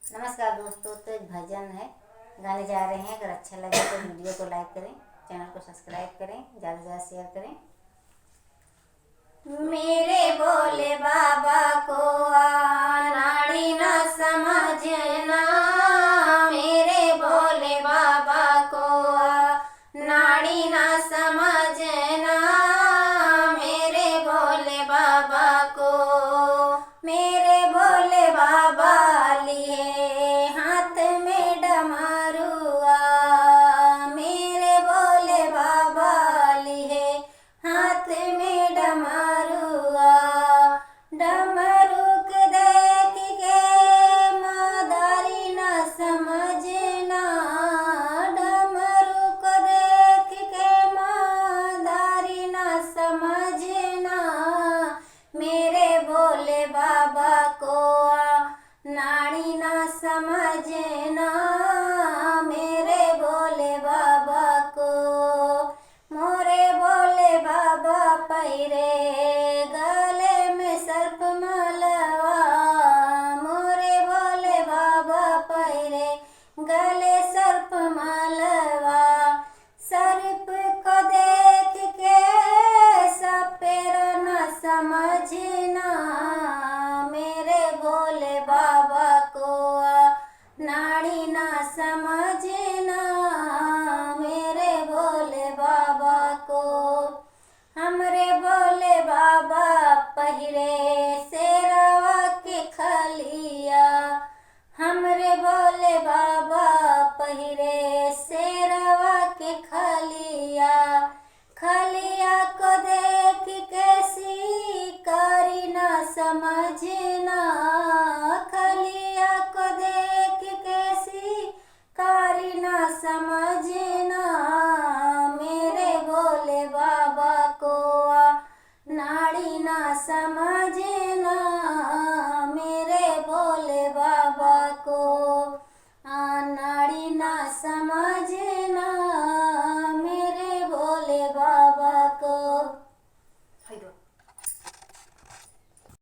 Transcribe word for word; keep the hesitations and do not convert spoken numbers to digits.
नमस्कार दोस्तों, तो एक भजन है, गाने जा रहे हैं। अगर अच्छा लगे तो video को like करें, channel को subscribe करें, ज़्यादा से ज़्यादा share करें। मेरे भोले बाबा को आ, नाड़ी ना समझना, मेरे भोले बाबा को आ, नाड़ी ना समझना, मेरे भोले बाबा को। मेरे भोले बाबा लिहे हाथ में डमरुआ, मेरे भोले बाबा लिहे हाथ में डमरुआ। डमरुक देख के मादारी ना समझना, डमरुक देख के मादारी ना समझना, मेरे भोले बाबा को आ, नाड़ी ना समझना, मेरे भोले बाबा को। मोरे भोले बाबा पहिरे गले में सर्प मालवा, मोरे भोले बाबा पहिरे गले सर्प मालवा। सर्प को देख के सपेरा न समझना, मेरे भोले बाबा को आ, नाड़ी न समझना, मेरे भोले बाबा को। हमरे भोले बाबा पहिरे शेरवा के खलिया, हमरे भोले बाबा पहिरे शेरवा के खलिया। खलिया को देख के शिकारी ना समझना, खलिया को देख के शिकारी ना समझना, मेरे भोले बाबा को आ, नाड़ी ना समझना, मेरे भोले बाबा को।